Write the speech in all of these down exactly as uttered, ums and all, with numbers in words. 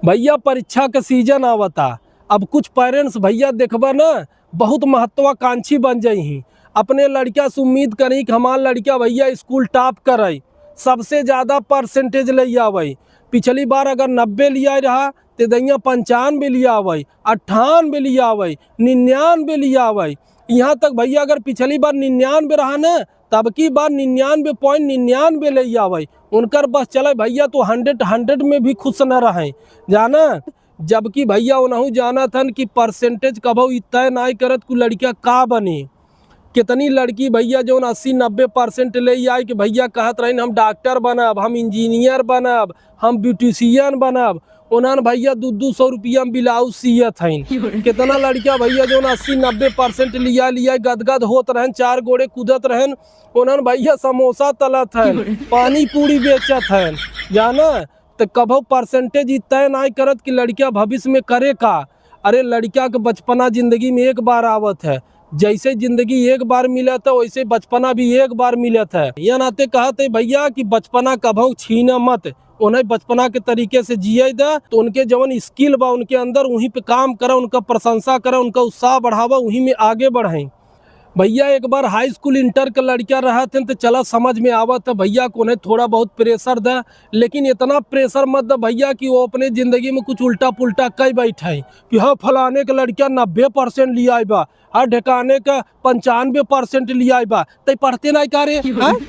भैया, परीक्षा के सीजन आवता। अब कुछ पेरेंट्स, भैया, देखबा ना, बहुत महत्वाकांक्षी बन जाई ही। अपने लड़का से उम्मीद करी कि हमार लड़का, भैया, स्कूल टॉप करे, सबसे ज्यादा परसेंटेज ले आवे। पिछली बार अगर नब्बे लिया रहा, ते दैया पंचानबे लिया आवे, अट्ठानबे लिया आवे, निन्यानबे लिया आवे। यहाँ तक, भैया, अगर पिछली बार निन्यानबे रहा ना, तब की बार निन्यानबे पॉइंट निन्यानबे ले आवे। उनकर बस चले, भैया, तो हंड्रेड, हंड्रेड में भी खुश न रहे, जाना। जबकि, भैया, उनहू जानत हन कि परसेंटेज कबहू ई तय नाई करत कि लड़का का बने। कितनी लड़की, भैया, जौन अस्सी नब्बे परसेंट ले आई कि, भैया, कहत रहिन, "हम डॉक्टर बनब, हम इंजीनियर बनब, हम ब्यूटिशियन बनब।" उन्हन, भैया, दू दू सौ रुपया में ब्लाउज सियत हइन। कितना लड़का, भैया, जौन अस्सी नब्बे परसेंट लिया लिया गदगद होत रहन, चार गोड़े कूदत रहन, उन्हन, भैया, समोसा तलत हन, पानी पूरी बेचत हन, जाना। तो कभो परसेंटेज ई तय नाई करत कि लड़का भविष्य में करे का। अरे, लड़का के बचपना जिंदगी में एक बार आवत है, जैसे जिंदगी एक बार मिलत है, वैसे बचपना भी एक बार मिलत है। यह नाते कहत है, भैया, कि बचपना कभो छीना मत, उन्हें बचपना के तरीके से जिए दे, तो उनके जवन स्किल बा उनके अंदर, वहीं पे काम करा, उनका प्रशंसा करा, उनका उत्साह बढ़ावा, वहीं में आगे बढ़ें। भैया, एक बार हाई स्कूल, इंटर के लड़का रहत हैं, तो चला, समझ में आवत है भैया, कि उन्हें थोड़ा बहुत प्रेशर दे, लेकिन इतना प्रेशर मत दे भैया कि वो अपने जिंदगी में कुछ उल्टा पुल्टा कई बैठे कि हाँ, फलाने के लड़का नब्बे परसेंट लिया आए बा, हाँ, ढेकाने का पंचानबे परसेंट लिया आए बा, तै पढ़ते नहीं का रे, हैं?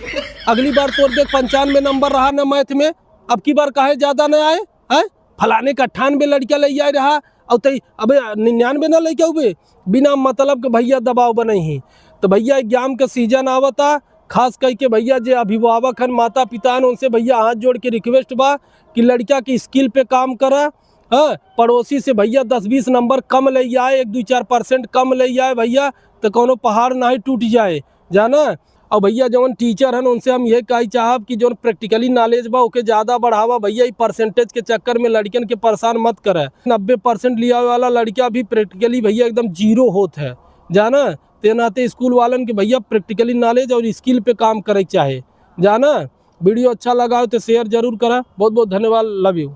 अगली बार तोर देख पंचानबे नंबर रहा ना मैथ में, अब की बार काहे ज्यादा नहीं आए, हैं? फलाने का अट्ठानबे लड़का ले आए रहा, और तई अबे निन्यानबे ना लेके आउबे। बिना मतलब के भैया दबाव बनई ही। तो भैया, एग्जाम के सीजन आवता, खास करके भैया जे अभिभावक हन, माता पिता हन, उनसे भैया हाथ जोड़ के रिक्वेस्ट बा कि लड़का के स्किल पे काम करा। हाँ, पड़ोसी से भैया दस बीस नंबर कम ले आए, एक दो चार परसेंट कम ले आए भैया, तो कोनो पहाड़ ना ही टूट जाए, जाना। और भैया, जवन टीचर हन, उनसे हम ये कही चाहब कि जवन प्रैक्टिकली नॉलेज बा, ओके ज्यादा बढ़ावा भैया। ई परसेंटेज के चक्कर में लड़कन के परेशान मत करे। नब्बे परसेंट लिया वाला लड़का भी प्रैक्टिकली भैया एकदम जीरो होत है, जाना। ते नाते स्कूल वालन के भैया प्रैक्टिकली नॉलेज और स्किल पे काम करे के चाहे, जाना। वीडियो अच्छा लगा हो तो शेयर जरूर करा। बहुत बहुत धन्यवाद, लव यू।